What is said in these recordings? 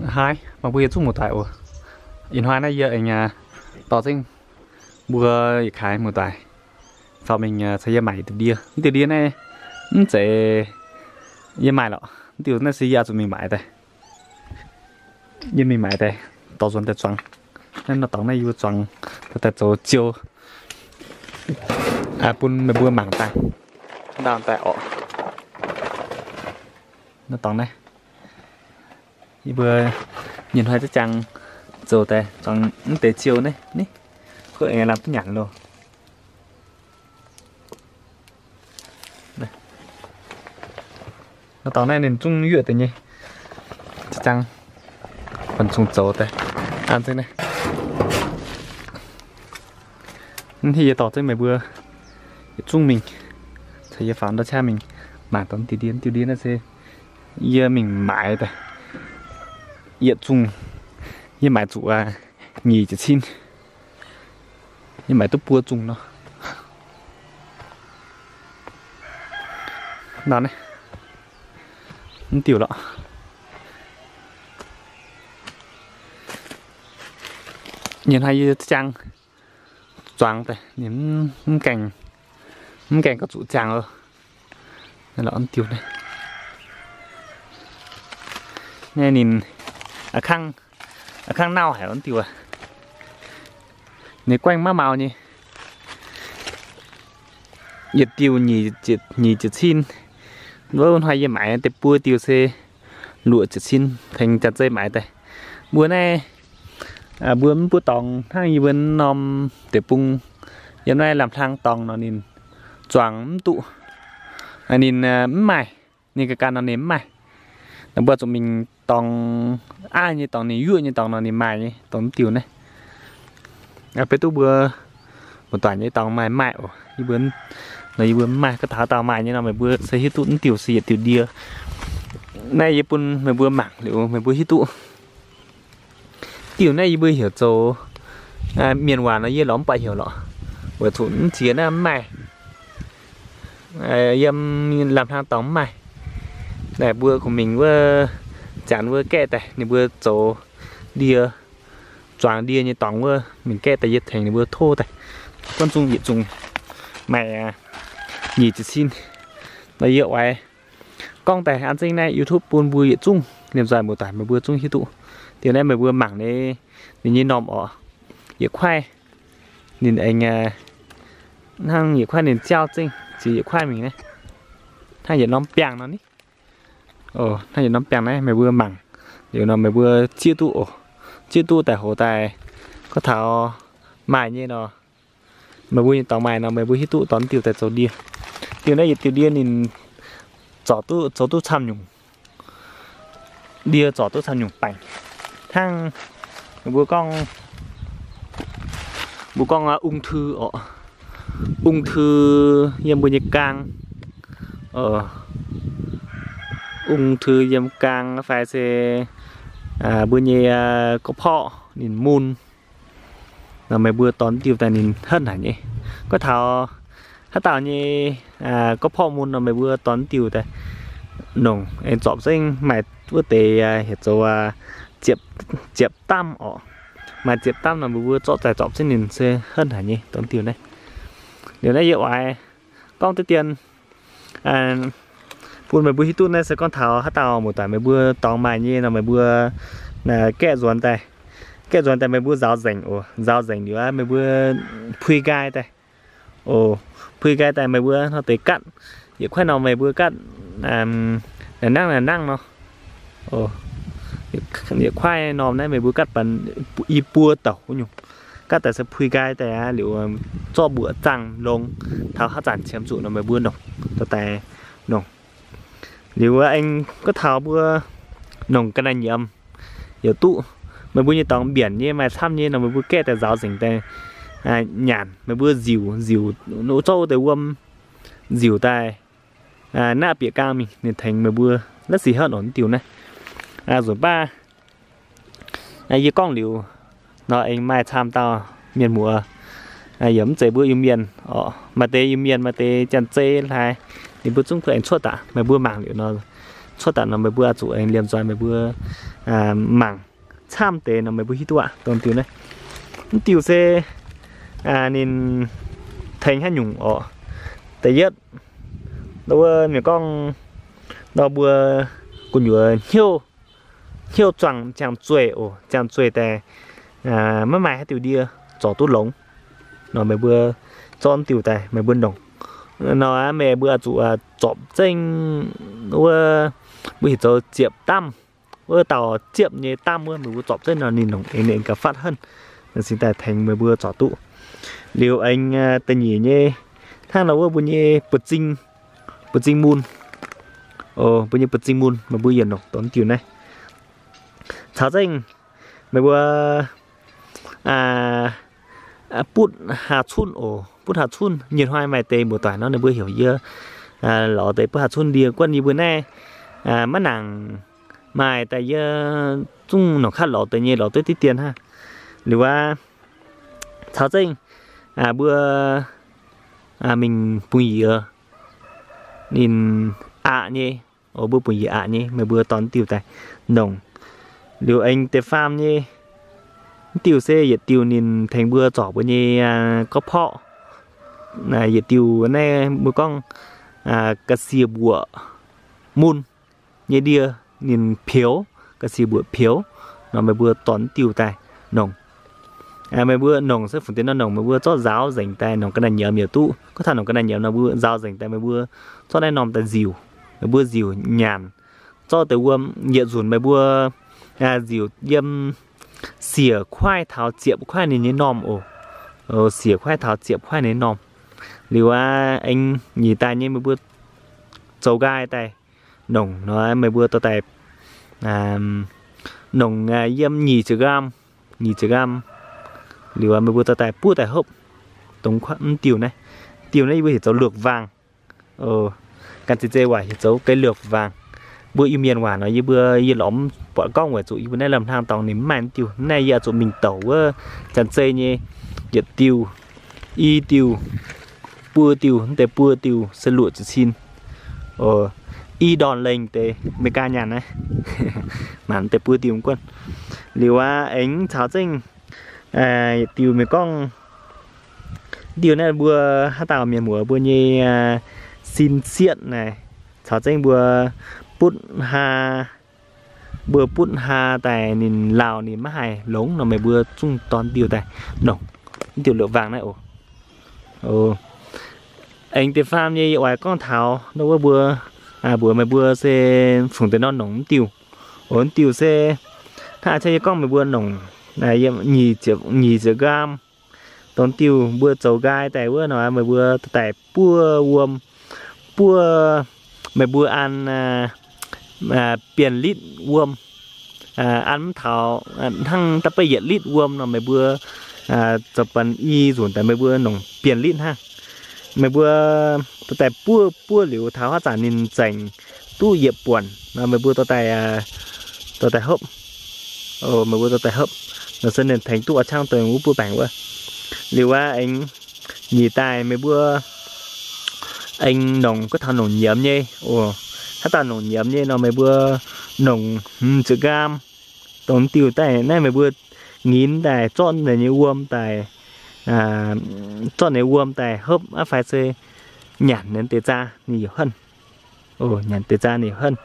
Haih, mangc mbuo yietc zungv muoz-doic oc. Ih hnoi naaiv yie aengx dorh zengv mbuo yietc kaaix muoz-doic faaux mingh caux yie maaic yietc diuh ndie. Mv diuh ndie naaiv mv zeiz yie maaic lorqc. Mv diuh naaiv se yie oix zuqc mingh maaic daaih. Yie mingh maaic daaih, dorh nzuonx daaih zuangx. Naaiv nor dorngx naaiv yie mbuo zuangx daaih zoux ziou bun meih mbuo mangc daaih. Ndau daaih orqc. Nor dorngx naaiv yie mbuo nyei hnoi za'jang zoux daaih zuangx mv deix ziou naaiv, ni, kuv aengx lamh duqv nyanc loh. Nor dorngx naaiv ninh zungv yuoqv deix nyei. Za'jang ban zungv zoux daaih. An zengv naaiv. Hnangv yie dorh zengv meih mbuo yietc zungv mingh, caux yie faaux ndau qaqv mingh mangc dorngx diuh ndie. Diuh ndie naaiv se yie mingh maaiz daaih. Yietc zungh yie maaiz zuqc nyic ziepc cin. Yie maaiz duqv buo zungh nor. Nor naaiv, mv diuh lorqc. Nyie hnoi yie za'jang zuangx daaih ninh mv gaengh, mv gaengh gauh zuqc ziangh oc. Naaiv lorqc, mv diuh naaiv. Naaiv ninh a'kangv, a'kangv nauh haic, mv diuh. Ninh guaengv maiv mau nyei. Yietc diuh nyic ziepc cin. Wuov hnoi yie maaiz deix buo diuh se luoqc ziepc cin, tengx janx-zei maaiz daaih. Mbuo naaiv, mbuo mv buov dorngx hnangv yie mbuo norm deic-bung, yiem naaiv lamh hlang dorngx nor ninh zuangx mv duqv. Ninh mv maaih, ninh ga'ganh nor ninh mv maaih. Mbuo zuqc mingh dorngx, aav nyei dorngx, ninh yuoqv nyei dorngx nor ninh maaih nyei, dongh mv diuh naaiv. Beiv duqv mbuo muoz-doic nyei dorngx maaih maaih oc. Yie mbuo, nor yie mbuo mv maaih. Gorngv taux haaix dauh maaih nyei nor, meih mbuo se hiuv duqv mv diuh se yietc diuh ndie. Naaiv yie bun meih mbuo mangc liuz meih mbuo hiuv duqv. Diuh naaiv yie mbuo heuc zoux, mienh waac nor yie lorz mv buatc heuc lorqc, weic zuqc mv ziex naaiv mv maaih. Yiem lamh hlang dorngx mv maaih. Naaic mbuo kungx mingh wuov, janx wuov gaeqv daaih, ninh mbuo zoux ndie, zuangx ndie nyei dorngx wuov, mingh gaeqv daaih yie tengx ninh mbuo tov daaih. Buonv zungh yietc zungh maaih nyic ziepc cin. Nor yie oix gorngv daaih an zengv naaiv YouTube bun mbuo yietc zungv liemh nzoih muoz-doic meih mbuo zungv hiuv duqv. Diuh naaiv meih mbuo mangc ninh, ninh nyei normh oc. Yietc kuaaiv ninh aengx hnangv yietc kuaaiv ninh ziauv zengv, ziex yietc kuaaiv mingh naaiv. Hnangv yietc norm biangh nor ni. Hnangv yietc norm biangh naaiv meih mbuo mangc liuz nor meih mbuo zieqv duqv oc. Zieqv duqv daaih hoz daaih, gorngv taux maaih nyei nor, meih mbuo nyei dorngx maaih nor meih mbuo hiuv duqv dorh diuh daaih zoux ndie. Diuh naaiv yietc diuh ndie ninh zorc duqv, zoux duqv camv nyungc. Ndie zorc duqv camv nyungc baengc. Hnangv mbuo gorngv, mbuo gorngv ung thư oc. Ung thư yiem mbuo nyei gaang. Ung thư yiem gaang fai se mbuo nyei gorqv-porqv ninh mun nor, meih mbuo dorh diuh daaih ninh henv haic nyei. Gorngv taux haaix dauh nyei gorqv-porqv mun nor, meih mbuo dorh diuh daaih nongc, aengx zorpc zengv maaih wuov deix heuc zoux ziepc damv oc. Maaih ziepc damv nor, meih mbuo zorqv daaih zorpc zengv ninh se henv haic nyei, dorh diuh naaiv. Liuz naaiv yie oix gorngv deix dien bun meih mbuo hiuv duqv naaiv se gorngv taux haaix dauh muoz-doic meih mbuo dorngx maaih nyei nor, meih mbuo gaeqv nzuonx daaih. Gaeqv nzuonx daaih meih mbuo nzaaux nzengc oc. Nzaaux nzengc liuz aqv, meih mbuo pui nqaai daaih. Oc, pui nqaai daaih meih mbuo nor deix gatv. Yietc kuaaiv norm meih mbuo gatv naaic nangv naaic nangv nor. Yietc kuaaiv norm naaiv meih mbuo gatv banh i buo douc nyungc. Gatv daaih se pui nqaai daaih aqv, liuz zorqv mbuoqc zaangh longx. Taux haaix zanc qiemx zuqc nor meih mbuo nongc, dorh daaih nongc. Liuz aengx gorngv taux mbuo nongc ga'naaiv nyiemz yaac duqv. Meih mbuo nyei dorngx mbienc nyei maaih camv nyei nor, meih mbuo gaeqv daaih nzaaux nzengc daaih nyanc. Meih mbuo nziuc, nziuc zorqv wuov deix wuom nziuc daaih naqv bieqc gaang mingh, ninh tengx meih mbuo la'sic henv nongc diuh naaiv. Nzunc baav yie gorngv liuz nor, aengx maaih camv dauh mienh muoz, yaac mv zeiz mbuo Iu-Mienh oc, maaih deix Iu-Mienh, maaih deix Janx-Zei hlaax, ninh mbuo zungv kuv aengx cuotv daaih. Meih mbuo mangc liuz nor, cuotv daaih nor meih mbuo oix zuqc aengx liemh nzoih meih mbuo mangc camv deix nor meih mbuo hiuv duqv aqv. Dongh diuh naaiv, mv diuh se ninh tengx haaix nyungc orqc? Da'yietv, nor wuov mienh gorngv nor mbuo gu'nyuoz hnyouv, hnyouv zuangx ziangh zueih oc. Ziangh zueih daaih maiv maaih haaix diuh ndie zorc duqv longx nor meih mbuo zorqv diuh daaih meih mbuo nongc. Nor meih mbuo oix zuqc zorpc zengv wuov, mbuo heuc zoux ziepc damh, wuov dauh ziepc nyei damh wuov meih mbuo zorpc zengv nor ninh nongc aengx ninh gauh fatv henv. Cingx daaih tengx meih mbuo zorc duqv. Liuz aengx da'nyeic nyei, hnangv nor wuov mbuo nyei buoz-zing, buoz-zing mun, mbuo nyei buoz-zing mun meih mbuo yaac nongc dongh diuh naaiv. Caux zengv meih mbuo butv haax cunv oc. Butv haax cunv nyei hnoi maaih deix mbuo doic nor ninh mbuo heuc yie lorz deix butv haax cunv ndie guanh yie mbuo naaiv maiv nangc maaih daaih yie zungv nongc kaav lorz deix nyei lorz duqv diqv dien hnangv. Liuz aqv, caux zengv mbuo mingh bungx-yiez ninh aqc nyei, mbuo bungx-yiez aqc nyei meih mbuo dorh diuh daaih nongc. Liuz aengx deix faam nyei, mv diuh se yietc diuh ninh tengx mbuo zorc mbuo nyei gorqv-porqv. Yietc diuh naaiv mbuo gorngv ga'sie mbuoqc mun nyei ndie, ninh peux, ga'sie mbuoqc peux nor meih mbuo dorh diuh daaih nongc. Meih mbuo nongc se fungc deix nor nongc, meih mbuo zorqv nzaaux nzengc daaih nongc ga'naaiv nyiemz yaac duqv. Gorngv taux nongc ga'naaiv nyiemz nor mbuo nzaaux nzengc daaih meih mbuo zorqv naaiv norm daaih nziuc, meih mbuo nziuc nyanc. Zorqv deix wuom yietc nzunc meih mbuo nziuc yiem siec kuaaiv taux ziepc kuaaiv ninh nyei normh oc. Siec kuaaiv taux ziepc kuaaiv ninh nyei normh. Liuz aqv, aengx nyic daaih nyei meih mbuo zoux nqaai daaih nongc nor meih mbuo dorh daaih nongc yiem nyic ziepc nqaam, nyic ziepc nqaam. Liuz meih mbuo dorh daaih buov daaih hopv. Dongh mv diuh naaiv, diuh naaiv yie mbuo heuc zoux luoqc waangc. Gan ziex zei waac heuc zoux ga'luoqc waangc. Mbuo Iu-Mienh waac nor yie mbuo, yie lorz mv buatc gorngv weic zuqc yie mbuo naaiv lamh hnaangx dorngx ninh mv maaih mv diuh. Naaiv yie oix zuqc mingh douc wuov janx-zei nyei yietc diuh, i diuh, buo diuh, mv deix buo diuh se luoqc ziepc cin. I ndorn lengh deix America nyaanh naaiv, mangc mv deix buo diuh guanh. Liuz aqv, aengx caux zengv diuh mienh gorngv, diuh naaiv mbuo haaix dauh mienh muoz mbuo nyei sin sietv naaic, caux zengv mbuo butv haa, mbuo butv haa daaih ninh lauh ninh maiv haih longx nor meih mbuo zungv dorh diuh daaih nongc. Diuh luoqc waangc naaiv oc. Aengx deix faam nyei yie oix gorngv taux nor wuov mbuo, mbuox meih mbuo se fungc deix nor nongc mv diuh. Oc, mv diuh se hnangv a'ciangv yie gorngv meih mbuo nongc nyic ziepc nqaam dongh diuh mbuo zoux nqaai daaih wuov nor meih mbuo daaih buov wuom, buov, meih mbuo an bienh litv wuom, an mv taux hnangv da'beiv yietc litv wuom nor meih mbuo zoux banh i nzunc daaih meih mbuo nongc bienh litv hnangv. Meih mbuo dorh daaih buov, buov liuz taux haaix zanc ninh zengc duqv yietc buonc nor meih mbuo dorh daaih, dorh daaih hopv. Meih mbuo dorh daaih hopv nor se ninh tengx duqv a'ciangv dongh wuov buov baengc wuov. Liuz aqv, aengx nyic daaih meih mbuo aengx nongc, gorngv taux nongc nyiemz nyei oc. Haaix dauh nongc nyiemz nyei nor meih mbuo nongc hmz ziepc nqaam dongh diuh daaih naaiv meih mbuo nginx daaih zorqv ninh nyei wuom daaih, zorqv ninh nyei wuom daaih hopv aqv fai se nyanc ninh deix zaa ninh yaac henv. Nyanc deix zaa ninh yaac henv.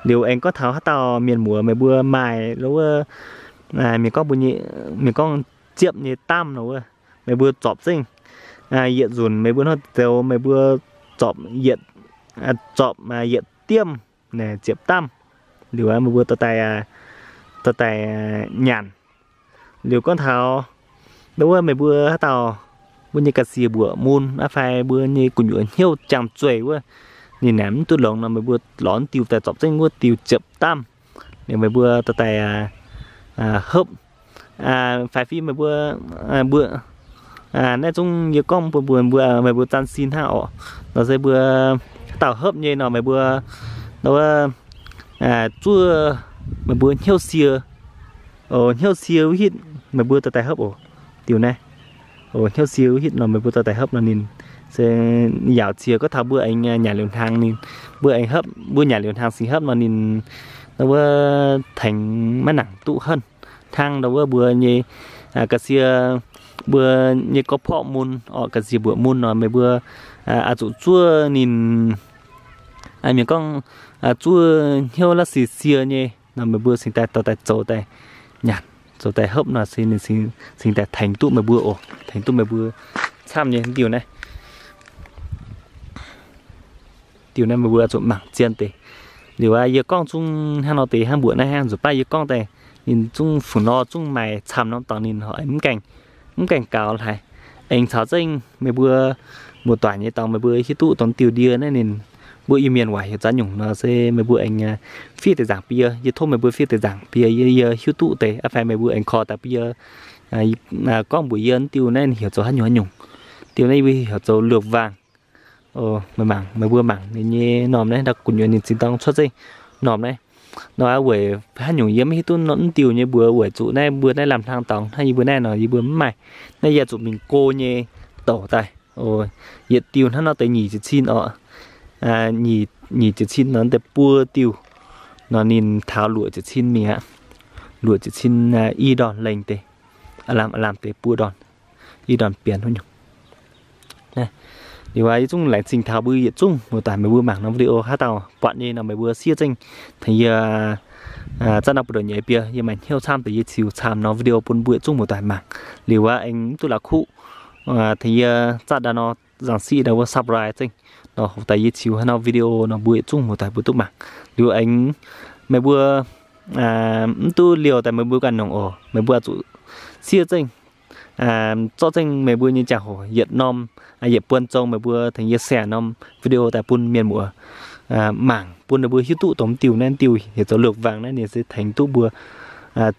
Liuz aengx gorngv taux haaix dauh mienh muoz meih mbuo maaih lo wuov, mienh gorngv mbuo nyei, mienh gorngv ziepv nyei damv nor wuov, meih mbuo zorpc zengv yietc nzunc meih mbuo hnangv zoux meih mbuo zorpc yietc, zorpc yietc diemv ziepc damv. Liuz meih mbuo dorh daaih, dorh daaih nyanc. Liuz gorngv taux lo wuov meih mbuo haaix dauh mbuo nyei ga'sie mbuoqc mun aqv fai mbuo nyei gu'nyuoz hnyouv jangx zueih wuov, ninh naaic mv duqv longx nor meih mbuo lorz diuh daaih zorpc zengv wuov diuv ziepc damv. Liuz meih mbuo dorh daaih hopv. Faix fim meih mbuo, mbuo naaiv zungv yie gorngv bun mbuo, mbuo meih mbuo zanh sin hnangv orqc. Nor se mbuo haaix dauh hopv nyei nor meih mbuo, nor wuov zuov meih mbuo hnyouv sie, hnyouv sie wuov hitv meih mbuo dorh daaih hopv oc. Diuh naaiv, hnyouv sie wuov hitv nor meih mbuo dorh daaih hopv nor ninh se yaauc ziex gorngv taux mbuo aengx nyanc liuz hnaangx ninh, mbuo aengx hopv, mbuo nyanc liuz hnaangx singx hopv nor ninh ndau wuov tengx maiv nangc duqv henv. Hnangv ndau wuov mbuo nyei ga'sie, mbuo nyei gorx-porqv mun orqc, ga'sie mbuoqc mun nor meih mbuo oix zuqc zuov ninh, mienh gorngv zuov hnyouv la'sie sie nyei nor meih mbuo cingx daaih dorh daaih zoux daaih nyanc, zoux daaih hopv nor se ninh cingx daaih tengx duqv meih mbuo oc, tengx duqv meih mbuo camv nyei diuh naaiv. Diuh naaiv meih mbuo zuqc mangc zien deix. Liuz aqv, yie gorngv zungv hnangv nor deix hnangv mbuoqc naaiv hnangv, nzunc baav yie gorngv daaih ninh zungv fungc nor zungv maaih camv norm dorngx ninh mv gaengh, mv gaengh gaux haic. Aengx caux zengv meih mbuo muoz-doic nyei dorngx meih mbuo hiuv duqv dongh diuh ndie naaiv ninh, mbuo Iu-Mienh waac heuc za'nyungc nor se meih mbuo aengx fiev deix nzaangc bun yie, yie tov meih mbuo fiev deix nzaangc bun yie, yie hiuv duqv deix aqv fai meih mbuo aengx korv daaih bun yie gorngv mbuox yie diuh naaiv heuc zoux haaix nyungc haaix nyungc. Diuh naaiv yie heuc zoux luoqc waangc. Meih mangc, meih mbuo mangc ninh nyei normh naaiv, ndau gu'nyuoz ninh zinh dorng cuotv zengv normh naaiv. Nor weic haaix nyungc yie maiv hiuv duqv mv diuh nyei mbuox, weic zuqc naaiv mbuo naaiv lamh hlang dorngx hnangv yie mbuo naaiv nor yie mbuo mv maaih. Naaiv yie zuqc mingh go nyei douc daaih. Yietc diuh hnangv nor deix nyic ziepc cin orqc. Nyic ziepc cin nor deix buo diuh nor ninh taux luoqc ziepc cin mingh aqv. Luoqc ziepc cin i ndorn lengh deix, aav lamh aav lamh deix buo ndorn, i ndorn bienx wuov nyungc. Liuz aqv, yie zungv laengz zingh taux mbuo yietc zungv muoz-doic meih mbuo mangc norm video haaix dauh buatc nyei nor meih mbuo siev zengv tengx yie zatv norm buoz-ndoqv nyeiz bie, yie maaih hnyouv camv deix yie ziux camv norm video bun mbuo yietc zungv muoz-doic mangc. Liuz aqv, aengx mv duqv la'kuqv tengx yie zatv daaih nor zangc siqv ndau wuov subscribe zengv nor, hoc daaih yie ziux haaix norm video nor mbuo yietc zungv muoz-doic mbuo duqv mangc. Liuz aengx meih mbuo mv duqv liouh daaih meih mbuo ganh nongc oc, meih mbuo zuqc siev zengv, zorqv zengv meih mbuo nyei ziangh hoc yietc norm, yietc buonc zong meih mbuo tengx yie share norm video daaih bun mienh muoz mangc, bun ninh mbuo hiuv duqv dongh mv diuh naaiv, diuh heuc zoux luoqc waangc naaiv ninh se tengx duqv mbuo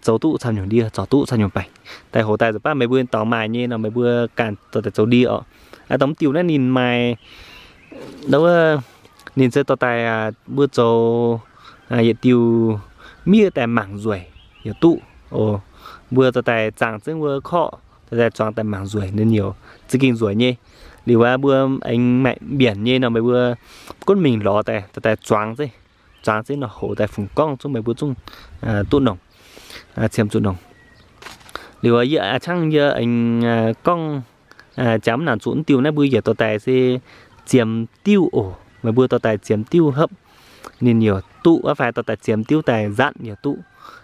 zoux duqv camv nyungc ndie, zorc duqv camv nyungc baengc. Daaih hoc daaih nzunc baav meih mbuo dorngx maaih nyei nor meih mbuo ganh dorh daaih zoux ndie orqc. Dongh mv diuh naaiv ninh maaih, wuov, ninh se dorh daaih mbuo zoux yietc diuh miev daaih mangc nzueic yaac duqv. Mbuo dorh daaih zaangc zengv wuov korqv dorh daaih zuangx daaih mangc nzueic ninh yaac za'gengh nzueic nyei. Liuz aqv, mbuo aengx maaih mbienc nyei nor meih mbuo gunv mingh lorz daaih, dorh daaih zuangx zengv, zuangx zengv nor hoc daaih fungx gorngv zungv meih mbuo zungv duqv nongc, qiemx zuqc nongc. Liuz yie a'cangv yie aengx gorngv jangx mv nangc zuqc mv diuh naaiv mbuo yietc dorh daaih se ziemx diuv oc. Meih mbuo dorh daaih ziemx diuv hopv, ninh yaac duqv aqv fai dorh daaih ziemx diuv daaih nzatv yaac duqv.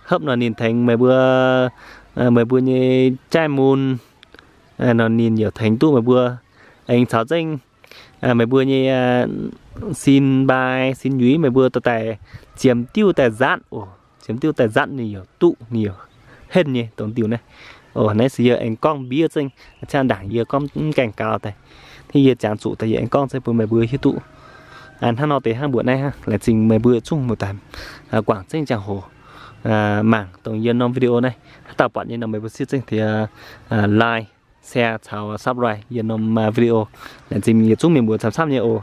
Hopv nor ninh tengx meih mbuo, meih mbuo nyei jaiv mun nor ninh yaac tengx duqv meih mbuo. Aengx caux zengv meih mbuo nyei sin mbai sin yuiz meih mbuo dorh daaih ziemx diuv daaih nzatv oc. Ziemx diuv daaih nzatv ninh yaac duqv, ninh yaac henv nyei dongh diuh naaiv. Naaiv se yie aengx gorngv mbiev zengv, ciangv ndaangc yie gorngv mv gaengh gaux daaih, hnangv yie jangx zuqc daaih yie aengx gorngv zengv bun meih mbuo hiuv duqv. Hnangv nor deix hnangv mbuoqc naaiv hnangv. Laengz zingh meih mbuo zungv muoz-doic guangc zengv ziangh hoc mangc dongh yie norm video naaiv. Haaix dauh buatc nyei nor meih mbuo siev zengv deix like, share caux subscribe yie norm video. Laengz zingh yietc zungv mienh mbuo camv-camv nyei oc.